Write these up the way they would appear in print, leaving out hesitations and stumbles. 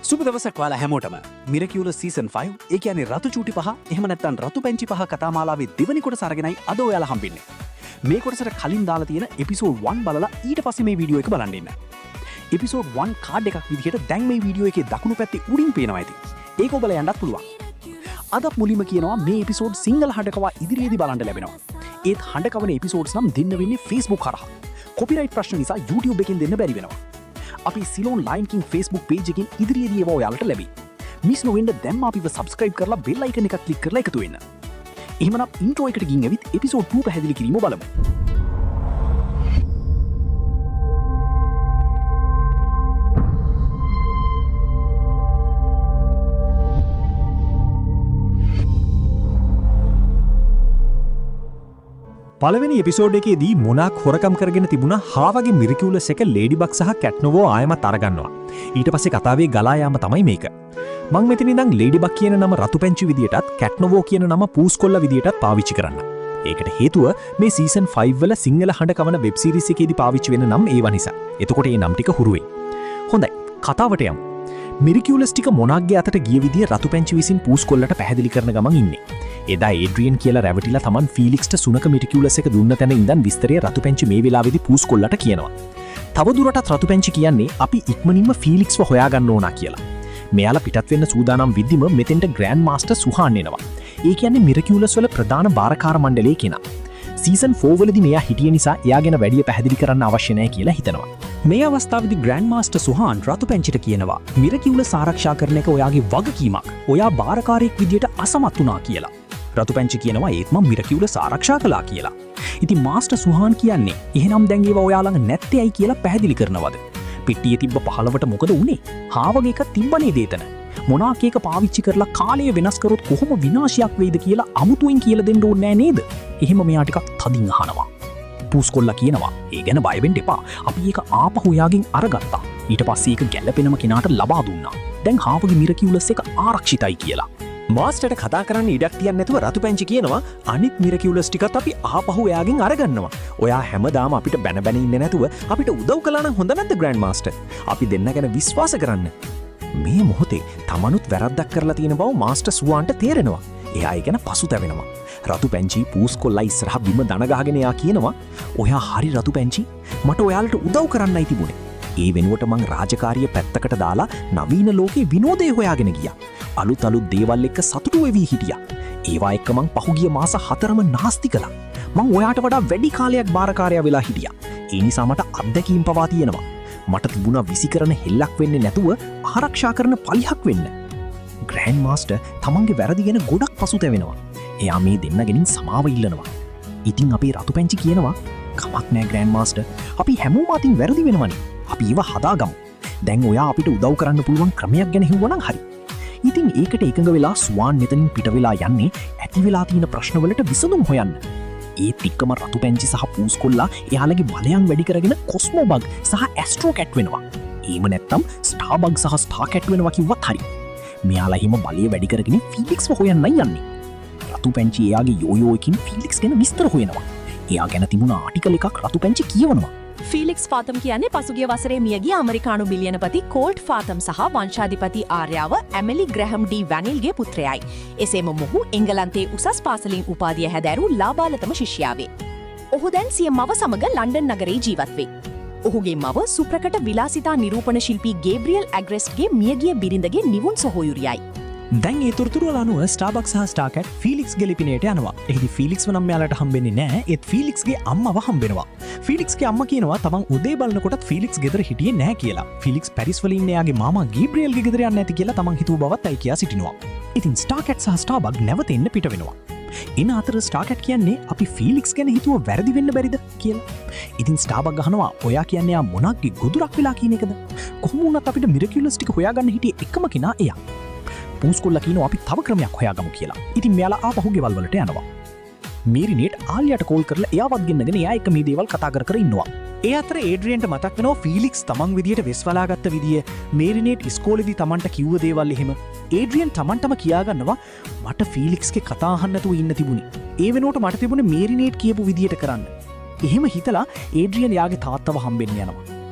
සුබ දවසක් ඔයාලා හැමෝටම. මිරකියුල සීසන් 5, ඒ කියන්නේ රතු චූටි පහ, එහෙම නැත්නම් රතු පැංචි පහ කතා මාලාවේ දෙවනි කොටස අරගෙනයි අද ඔයාලා හම්බෙන්නේ. මේ කොටසට කලින් දාලා තියෙන එපිසෝඩ් 1 බලලා ඊට පස්සේ මේ වීඩියෝ එක බලන්න ඉන්න. එපිසෝඩ් 1 කාඩ් එකක් විදිහට දැන් මේ වීඩියෝ එකේ දකුණු පැත්තේ උඩින් පේනවා ඇති. ඒක ඔබලා යන්නත් පුළුවන්. අදත් මුලින්ම කියනවා මේ එපිසෝඩ් සිංහල හඬකවා ඉදිරියේදී බලන්න ලැබෙනවා. ඒත් හඬකවන එපිසෝඩ්ස් නම් දෙන්න වෙන්නේ Facebook හරහා. කොපිරයිට් ප්‍රශ්න නිසා YouTube එකෙන් දෙන්න බැරි වෙනවා. අපි Ceylon Lion King Facebook page එකෙන් ඉදිරියේදී ඒවා ඔයාලට ලැබෙයි. මිස් නොවෙන්න දැන්ම අපිව සබ්ස්ක්‍රයිබ් කරලා බෙල් අයිකන් එකක් ක්ලික් කරලා එකතු වෙන්න. එහෙමනම් ඉන්ට්‍රෝ එකට ගිහින් ඇවිත් එපිසෝඩ් 2 පැහැදිලි කිරීම බලමු. පළවෙනි එපිසෝඩ් එකේදී මොනාක් හොරකම් කරගෙන තිබුණ හාවගේ මිරිකියුලස් එක ලේඩිබග් සහ කැට්නෝවෝ ආයෙමත් අරගන්නවා. ඊට පස්සේ කතාවේ ගලා යාම තමයි මේක. මං මෙතන ඉඳන් ලේඩිබග් කියන නම රතු පැංචි විදියටත් කැට්නෝවෝ කියන නම පූස්කොල්ල විදියටත් පාවිච්චි කරන්න. ඒකට හේතුව මේ සීසන් 5 වල සිංහල හඬ කවන වෙබ් සීරීස් එකේදී පාවිච්චි වෙන නම් ඒවා නිසා. එතකොට ඒ නම් ටික හුරු වෙයි. හොඳයි, කතාවට යමු. මිරිකියුලස් ටික මොනාක්ගේ අතට ගිය විදිය රතු පැංචි විසින් පූස්කොල්ලට පැහැදිලි කරන ගමන් ඉන්නේ. එදා ඒඩ්‍රියන් කියලා රැවටිලා තමන් ෆීලික්ස්ට සුනක මිරිකියුලස් එක දුන්න තැන ඉඳන් විස්තරය රතු පැංචි මේ වෙලාවේදී පූස්කොල්ලට කියනවා. තවදුරටත් රතු පැංචි කියන්නේ අපි ඉක්මනින්ම ෆීලික්ස්ව හොයාගන්න ඕනා කියලා. මෙයාලා පිටත් වෙන්න සූදානම් වෙද්දිම මෙතෙන්ට ග්‍රෑන්ඩ් මාස්ටර් සුහාන් එනවා. ඒ කියන්නේ මිරිකියුලස් වල ප්‍රධාන භාරකාර මණ්ඩලයේ කෙනා. සීසන් 4 වලදී මෙයා හිටිය නිසා එයා ගැන වැඩිය පැහැදිලි කරන්න අවශ්‍ය නැහැ කියලා හිතනවා. මේ අවස්ථාවේදී ග්‍රෑන්ඩ් මාස්ටර් සුහාන් රතු පැංචිට කියනවා මිරකියුලස් ආරක්ෂා කරන එක ඔයාගේ වගකීමක්. ඔයා භාරකාරයෙක් විදියට අසමත් වුණා කියලා. රතු පැංචි කියනවා ඒත් මම මිරකියුලස් ආරක්ෂා කළා කියලා. ඉතින් මාස්ටර් සුහාන් කියන්නේ එහෙනම් දැන් ඒවා ඔයා ළඟ නැත්තේ ඇයි කියලා පැහැදිලි කරනවද? පෙට්ටියේ තිබ්බ 15ට මොකද වුනේ? හාවගේ එකක් තිබ්බ නේද එතන? මොනාක් ඒක පාවිච්චි කරලා කාලය වෙනස් කරොත් කොහොම විනාශයක් වෙයිද කියලා අමුතුවෙන් කියලා දෙන්න ඕනේ නෑ නේද? එහෙම මෙයා ටිකක් තදින් අහනවා. පූස්කොල්ලා කියනවා ඒ ගැන බය වෙන්න එපා. අපි ඒක ආපහු එයාගෙන් අරගත්තා. ඊට පස්සේ ඒක ගැළපෙනම කෙනාට ලබා දුන්නා. දැන් හාවගේ මිරකියුලස් එක ආරක්ෂිතයි කියලා. මාස්ටර්ට කතා කරන්න ඉඩක් තියන්නේ නැතුව රතු පැංචි කියනවා අනිත් මිරකියුලස් ටිකත් අපි ආපහු එයාගෙන් අරගන්නවා. ඔයා හැමදාම අපිට බැන බැන ඉන්නේ නැතුව අපිට උදව් කළා නම් හොඳ නැද්ද ග්‍රෑන්ඩ් මාස්ටර්? අපි දෙන්න ගැන විශ්වාස කරන්න. මේ මොහොතේ තමනුත් වැරද්දක් කරලා තියෙන බව මාස්ටර් සුවාන්ට තේරෙනවා. එයා ඒ ගැන පසුතැවෙනවා. රතු පැංචි පූස්කොල්ලා ඉස්සරහ බිම දන ගහගෙන එයා කියනවා ඔයා හරි රතු පැංචි, මට ඔයාලට උදව් කරන්නයි තිබුණේ. ඒ වෙනුවට මං රාජකාරිය පැත්තකට දාලා නවීන ලෝකේ විනෝදය හොයාගෙන ගියා. අලුත් අලුත් දේවල් එක්ක සතුටු වෙවි හිටියා. ඒවා එක්ක මං පහුගිය මාස 4ම නාස්ති කළා. මං ඔයාට වඩා වැඩි කාලයක් භාරකාරයා වෙලා හිටියා. ඒ නිසා මට අත්දැකීම් පවා තියෙනවා. මට තිබුණා විසි කරන හෙල්ලක් වෙන්නේ නැතුව ආරක්ෂා කරන පලිහක් වෙන්න. ග්‍රෑන්ඩ් මාස්ටර් තමන්ගේ වැරදි ගැන ගොඩක් පසුතැවෙනවා. එයා මේ දෙන්න ගෙනින් සමාව ඉල්ලනවා. ඉතින් අපේ රතු පැංචි කියනවා කමක් නෑ ග්‍රෑන්ඩ් මාස්ටර්, අපි හැමෝම අතින් වැරදි වෙනවනේ. අපි ඒව හදාගමු. දැන් ඔයා අපිට උදව් කරන්න පුළුවන් ක්‍රමයක් ගැන හිව්වනම් හරි. ඉතින් ඒකට එකඟ වෙලා සුවාන් මෙතනින් පිට වෙලා යන්නේ ඇති වෙලා තියෙන ප්‍රශ්නවලට විසඳුම් හොයන්න. ඒත් එක්කම රතු පැංචි සහ පූස්කොල්ලා එයාලගේ බලයන් වැඩි කරගෙන කොස්මෝ බග් සහ ඇස්ට්‍රෝ කැට් වෙනවා. එහෙම නැත්තම් ස්ටාර් බග් සහ ස්ටාර් කැට් වෙනවා කිව්වත් හරි. මෙයාලා එහෙම බලය වැඩි කරගෙන ෆීලික්ස්ව හොයන්නයි යන්නේ. රතු පැංචි එයාගේ යෝයෝ එකකින් ෆීලික්ස් ගැන විස්තර හොයනවා. එයා ගැන තිබුණ ආටිකල් එකක් රතු පැංචි කියවනවා. ෆීලික්ස් ෆාතම් කියන්නේ පසුගිය වසරේ මියගිය ඇමරිකානු බිලියනපති කෝල්ට් ෆාතම් සහ වංශාධිපති ආර්යාව ඇමලි ග්‍රැහම් ඩී වැනිල්ගේ පුත්‍රයයි. එසේම මොහු එංගලන්තයේ උසස් පාසලින් උපාධිය හැදෑරූ ලාබාලතම ශිෂ්‍යාවේ. ඔහු දැන් සිය මව සමග ලන්ඩන් නගරයේ ජීවත් වේ. ඔහුගේ මව සුප්‍රකට විලාසිතා නිරූපණ ශිල්පී ගේබ්‍රියල් ඇග්‍රෙස්ට්ගේ මියගිය බිරිඳගේ නිවුන් සොහොයුරියයි. දැන් ඒ තොරතුරු වල අනුව ස්ටාර්බක්ස් සහ ස්ටාර්කැට් ෆීලික්ස්ගේ ලිපිනයට යනවා. එහිදී ෆීලික්ස්ව නම් මෙයාලට හම්බෙන්නේ නෑ. ඒත් ෆීලික්ස්ගේ අම්මව හම්බෙනවා. ෆීලික්ස්ගේ අම්මා කියනවා තමන් උදේ බලනකොටත් ෆීලික්ස් ගෙදර හිටියේ නෑ කියලා. ෆීලික්ස් පැරිස් වල ඉන්න එයාගේ මාමා ගේබ්‍රියල්ගේ ගෙදර යන්න ඇති කියලා තමන් හිතුව බවත් ඇයි කියා සිටිනවා. ඉතින් ස්ටාර්කැට් සහ ස්ටාර්බග් නැවත එන්න පිට වෙනවා. එන අතර ස්ටාර්කැට් කියන්නේ අපි ෆීලික්ස් ගැන හිතුව වැරදි වෙන්න බැරිද කියලා. ඉතින් ස්ටාර්බග් අහනවා ඔයා කියන්නේ එයා මොනක්ගේ ගොදුරක් වෙලා කියන එකද? කොහොම වුණත් අපිට මිරකියුලස් ටික හොයාගන්න හිටියේ එකම කෙනා එයා. පූස්කොල්ලා කියනවා අපි තව ක්‍රමයක් හොයාගමු කියලා. ඉතින් මෙයාලා ආපහු ගෙවල් වලට යනවා. මේරිනේට් ආලියාට කෝල් කරලා එයාවත් ගෙන්නගෙන එයා එක්ක මේ දේවල් කතා කර කර ඉන්නවා. ඒ අතර ඒඩ්‍රියන්ට මතක් වෙනවා ෆීලික්ස් තමන් විදියට වෙස් වලාගත්ත විදිය, මේරිනේට් ඉස්කෝලේදී තමන්ට කිව්ව දේවල් එහෙම. ඒඩ්‍රියන් තමන්ටම කියාගන්නවා මට ෆීලික්ස්ගේ කතා අහන්න නැතුව ඉන්න තිබුණේ. ඒ වෙනුවට මට තිබුණේ මේරිනේට් කියපු විදියට කරන්න. එහෙම හිතලා ඒඩ්‍රියන් එයාගේ තාත්තව හම්බෙන්න යනවා.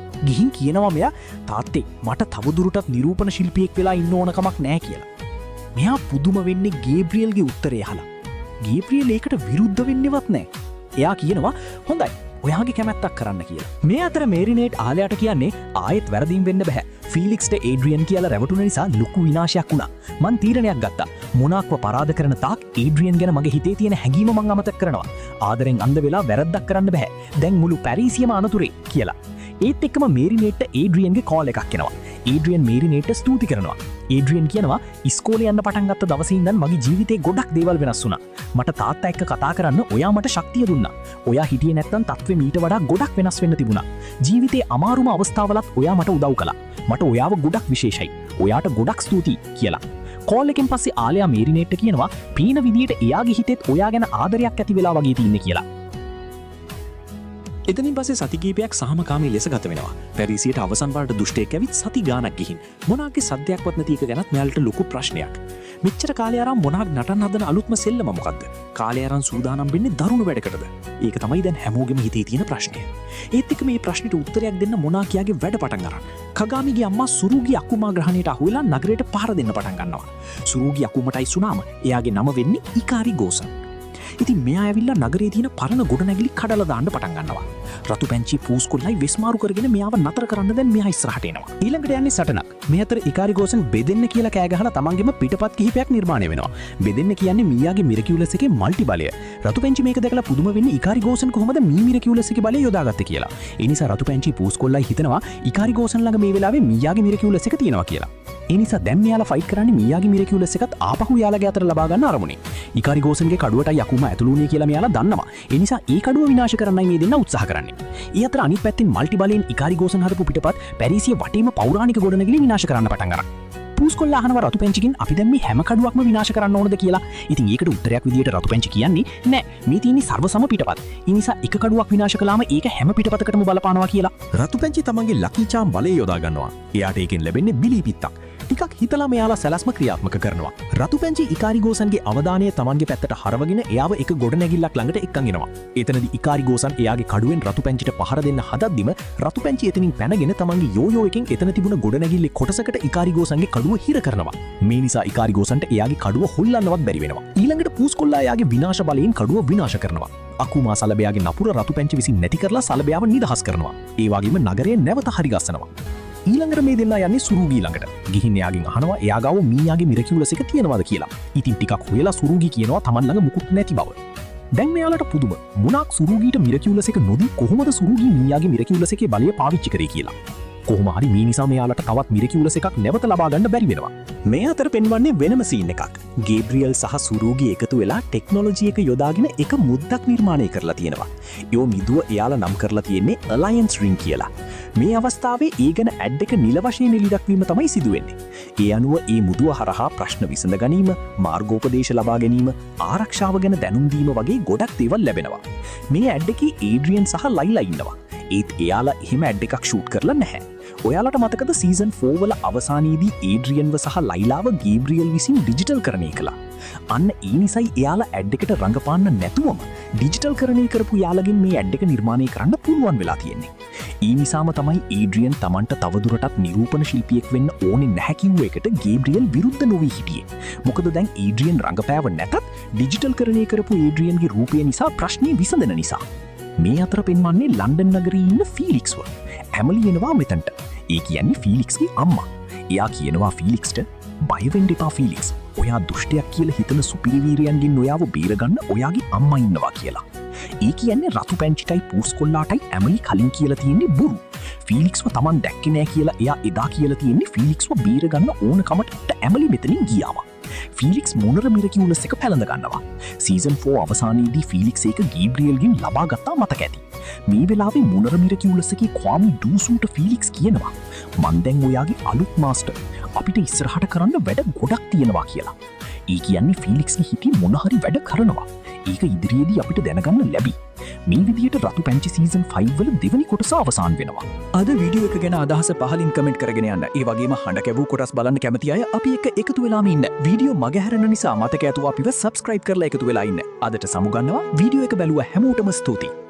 ගිහින් කියනවා මෙයා තාත්තේ මට තවදුරටත් නිරූපණ ශිල්පියෙක් වෙලා ඉන්න ඕන කමක් නැහැ කියලා. මෙයා පුදුම වෙන්නේ ගේබ්‍රියල්ගේ උත්තරය අහලා. ගේබ්‍රියල් ඒකට විරුද්ධ වෙන්නේවත් නැහැ. එයා කියනවා හොඳයි, ඔයාගේ කැමැත්තක් කරන්න කියලා. මේ අතර මේරිනේට් ආලයාට කියන්නේ ආයෙත් වැරදීම් වෙන්න බෑ. ෆීලික්ස්ට ඒඩ්‍රියන් කියලා රැවටුන නිසා ලොකු විනාශයක් වුණා. මං තීරණයක් ගත්තා. මොනාක්ව පරාද කරන තාක් ඒඩ්‍රියන් ගැන මගේ හිතේ තියෙන හැඟීම මං අමතක කරනවා. ආදරෙන් අන්ධ වෙලා වැරද්දක් කරන්න බෑ. දැන් මුළු පැරිසියම අනතුරේ කියලා. ඒත් එක්කම මේරිනේට්ට ඒඩ්‍රියන්ගේ කෝල් එකක් එනවා. ඒඩ්‍රියන් මේරිනේට්ට ස්තුති කරනවා. ඒඩ්‍රියන් කියනවා ඉස්කෝලේ යන්න පටන් ගත්ත දවසේ ඉඳන් මගේ ජීවිතේ ගොඩක් දේවල් වෙනස් වුණා. මට තාත්තා එක්ක කතා කරන්න ඔයා මට ශක්තිය දුන්නා. ඔයා හිටියේ නැත්නම් තත්ත්වෙ මීට වඩා ගොඩක් වෙනස් වෙන්න තිබුණා. ජීවිතේ අමාරුම අවස්ථාවලත් ඔයා මට උදව් කළා. මට ඔයාව ගොඩක් විශේෂයි. ඔයාට ගොඩක් ස්තුතියි කියලා. කෝල් එකෙන් පස්සේ ආලයා මේරිනේට්ට කියනවා පේන විදියට එයාගේ හිතෙත් ඔයා ගැන ආදරයක් ඇති වෙලා වගේ තින්නේ කියලා. එතනින් පස්සේ සති කීපයක් සාමකාමී ලෙස ගත වෙනවා. පැරිසියට අවසන් වරට දුෂ්ටයෙක් ඇවිත් සති ගාණක් ගිහින් මොනාක්ගේ සද්දයක්වත් නැති එක ගැනත් මෙයාලට ලොකු ප්‍රශ්නයක්. මෙච්චර කාලය අරන් මොනාක් නටන්න හදන අලුත්ම සෙල්ලම මොකද්ද? කාලය අරන් සූදානම් වෙන්නේ දරුණු වැඩකටද? ඒක තමයි දැන් හැමෝගෙම හිතේ තියෙන ප්‍රශ්නය. ඒත් එක්ක මේ ප්‍රශ්නෙට උත්තරයක් දෙන්න මොනාක් එයාගේ වැඩ පටන් අරන්. කගාමිගේ අම්මා සුරුගි අකුමා ග්‍රහණයට අහු වෙලා නගරයට පහර දෙන්න පටන් ගන්නවා. සුරුගි අකුමට අයිසුනාම එයාගේ නම වෙන්නේ ඉකාරි ගෝසන්. ඉතින් මෙයා ඇවිල්ලා නගරේ තියෙන පරණ ගොඩනැගිලි කඩලා දාන්න පටන් ගන්නවා. රතු පැංචි පූස්කොල්ලයි වෙස්මාරු කරගෙන මෙයාව නතර කරන්න දැන් මෙයා ඉස්සරහට එනවා. ඊළඟට යන්නේ සටනක්. මේ අතර ඉකාරි ගෝසන් බෙදෙන්න කියලා කෑ ගහලා තමන්ගේම පිටපත් කිහිපයක් නිර්මාණය වෙනවා. බෙදෙන්න කියන්නේ මීයාගේ මිරකියුලස් එකේ මල්ටි බලය. රතු පැංචි මේක දැකලා පුදුම වෙන්නේ ඉකාරි ගෝසන් කොහොමද මී මිරකියුලස් එකේ බලය යොදාගත්තේ කියලා. ඒ නිසා රතු පැංචි පූස්කොල්ලයි හිතනවා ඉකාරි ගෝසන් ළඟ මේ වෙලාවේ මීයාගේ මිරකියුලස් එක තියෙනවා කියලා. ඒ නිසා දැන් මෙයාලා ෆයිට් කරන්නේ මීයාගේ මිරකියුලස් එකත් ආපහු යාළගේ අතර ලබා ගන්න අරමුණේ. ඉකාරි ගෝසන්ගේ කඩුවටයි අකුමා ඇතුළු වුණේ කියලා මෙයාලා දන්නවා. ඒ නිසා ඒ කඩුව විනාශ කරන්නයි මේ දෙන්නා උත්සාහ කරන්නේ. ඒ අතර අනිත් පැත්තෙන් මල්ටි බලයෙන් ඉකාරි ගෝසන් හදපු පිටපත් පැරිසිය වටේම පෞරාණික ගොඩනැගිලි විනාශ කරන්න පටන් ගන්නවා. පූස්කොල්ලා අහනවා රතු පැංචිකින් අපි දැන් මේ හැම කඩුවක්ම විනාශ කරන්න ඕනද කියලා. ඉතින් ඒකට උත්තරයක් විදියට රතු පැංචි කියන්නේ නෑ, මේ තියෙන්නේ සර්වසම පිටපත්. ඒ නිසා එක කඩුවක් විනාශ කළාම ඒක හැම පිටපතකටම බලපානවා කියලා. රතු පැංචි තමන්ගේ ලකී චාම් බලය යොදා ගන්නවා. එයාට ඒකෙන් ලැබෙන්නේ බිලී පිත්තක්. ටිකක් හිතලා මෙයාලා සැලැස්ම ක්‍රියාත්මක කරනවා. රතු පැංචි ඉකාරි ගෝසන්ගේ අවධානය තමන්ගේ පැත්තට හරවගෙන එයාව එක ගොඩනැගිල්ලක් ළඟට එක්කන් එනවා. එතනදී ඉකාරි ගෝසන් එයාගේ කඩුවෙන් රතු පැංචිට පහර දෙන්න හදද්දිම රතු පැංචි එතනින් පැනගෙන තමන්ගේ යෝයෝ එකෙන් එතන තිබුණ ගොඩනැගිල්ලේ කොටසකට ඉකාරි ගෝසන්ගේ කඩුව හිර කරනවා. මේ නිසා ඉකාරි ගෝසන්ට එයාගේ කඩුව හොල්ලන්නවත් බැරි වෙනවා. ඊළඟට පූස්කොල්ලා එයාගේ විනාශ බලයෙන් කඩුව විනාශ කරනවා. අකුමා සලබයාගේ නපුර රතු පැංචි විසින් නැති කරලා සලබයාව නිදහස් කරනවා. ඒ වගේම නගරය නැවත හරි ගස්සනවා. ඊළඟට මේ දෙන්නා යන්නේ සුරුගී ළඟට. ගිහින් එයාගෙන් අහනවා එයා ගාව මීයාගේ මිරකියුලස් එක තියෙනවද කියලා. ඉතින් ටිකක් හොයලා සුරුගී කියනවා තමන් ළඟ මුකුත් නැති බව. දැන් මෙයාලට පුදුම මොනාක් සුරුගීට මිරකියුලස් එක නොදී කොහොමද සුරුගී මීයාගේ මිරකියුලස් එකේ බලය පාවිච්චි කරේ කියලා. කොහොම හරි මේ නිසා මෙයාලට තවත් මිරකියුලස් එකක් නැවත ලබා ගන්න බැරි වෙනවා. මේ අතර පෙන්වන්නේ වෙනම සීන් එකක්. ගේබ්‍රියල් සහ සුරූගි එකතු වෙලා ටෙක්නොලොජි එක යොදාගෙන එක මුද්දක් නිර්මාණය කරලා තියෙනවා. ඒ මිදුව එයාලා නම් කරලා තියෙන්නේ අලයන්ස් රින්ග් කියලා. මේ අවස්ථාවේ ඒ ගැන ඇඩ් එක නිල වශයෙන් එළි දක්වීම තමයි සිදු වෙන්නේ. ඒ අනුව ඒ මුදුව හරහා ප්‍රශ්න විසඳ ගැනීම, මාර්ගෝපදේශ ලබා ගැනීම, ආරක්ෂාව ගැන දැනුම් දීම වගේ ගොඩක් දේවල් ලැබෙනවා. මේ ඇඩ් එකේ ඒඩ්‍රියන් සහ ලයිලා ඉන්නවා. ඒත් එයාලා එහෙම ඇඩ් එකක් ෂූට් කරලා නැහැ. ඔයාලට මතකද සීසන් 4 වල අවසානයේදී ඒඩ්‍රියන්ව සහ ලයිලාව ගේබ්‍රියල් විසින් ඩිජිටල් කරණය කළා. අන්න ඒ නිසයි එයාලා ඇඩ් එකට රඟපාන්න නැතුවම ඩිජිටල් කරණය කරපු යාළගෙන් මේ ඇඩ් එක නිර්මාණය කරන්න පුළුවන් වෙලා තියෙන්නේ. ඒ නිසාම තමයි ඒඩ්‍රියන් තමන්ට තවදුරටත් නිරූපණ ශිල්පියෙක් වෙන්න ඕනේ නැහැ කිව්ව එකට ගේබ්‍රියල් විරුද්ධ නොවී හිටියේ. මොකද දැන් ඒඩ්‍රියන් රඟපෑව නැතත් ඩිජිටල් කරණය කරපු ඒඩ්‍රියන්ගේ රූපය නිසා ප්‍රශ්නේ විසඳෙන නිසා. මේ අතර පෙන්වන්නේ ලන්ඩන් නගරේ ඉන්න ෆීලික්ස්ව. ඇමලි එනවා මෙතනට. ඒ කියන්නේ ෆීලික්ස්ගේ අම්මා. එයා කියනවා ෆීලික්ස්ට බය වෙන්න එපා ෆීලික්ස්. ඔයා දුෂ්ටයක් කියලා හිතන සුපිරි වීරයන්ගෙන් ඔයාව බේරගන්න ඔයාගේ අම්මා ඉන්නවා කියලා. ඒ කියන්නේ රතු පැංචිටයි පූස් කොල්ලාටයි ඇමලි කලින් කියලා තියෙන්නේ බොරු. ෆීලික්ස්ව තමන් දැක්කේ නෑ කියලා එයා එදා කියලා තියෙන්නේ ෆීලික්ස්ව බේරගන්න ඕනකමට ඇමලි මෙතනින් ගියාම. ෆීලික්ස් මොනර මිරකියුලස් එක පැළඳ ගන්නවා. සීසන් 4 අවසානයේදී ෆීලික්ස් ඒක ගේබ්‍රියල්ගෙන් ලබා ගත්තා මතක ඇති. මේ වෙලාවේ මොනර මිරකියුලස් එකේ ක්වාමි ඩූසූට ෆීලික්ස් කියනවා මං දැන් ඔයාගේ අලුත් මාස්ටර්. අපිට ඉස්සරහට කරන්න වැඩ ගොඩක් තියෙනවා කියලා. ඒ කියන්නේ ෆීලික්ස්ගේ හිතේ මොන හරි වැඩ කරනවා. ඒක ඉදිරියේදී අපිට දැනගන්න ලැබී. මේ විදිහට රතු පැංචි සීසන් 5 වල දෙවනි කොටස අවසන් වෙනවා. අද වීඩියෝ එක ගැන අදහස පහලින් කමෙන්ට් කරගෙන යන්න. ඒ වගේම හඬ කැවූ කොටස් බලන්න කැමති අය අපි එක්ක එකතු වෙලාම ඉන්න. වීඩියෝ මගහැරෙන නිසා මතක ඇතුව අපිව සබ්ස්ක්‍රයිබ් කරලා එකතු වෙලා ඉන්න. අදට සමුගන්නවා. වීඩියෝ එක බැලුව හැමෝටම ස්තුතියි.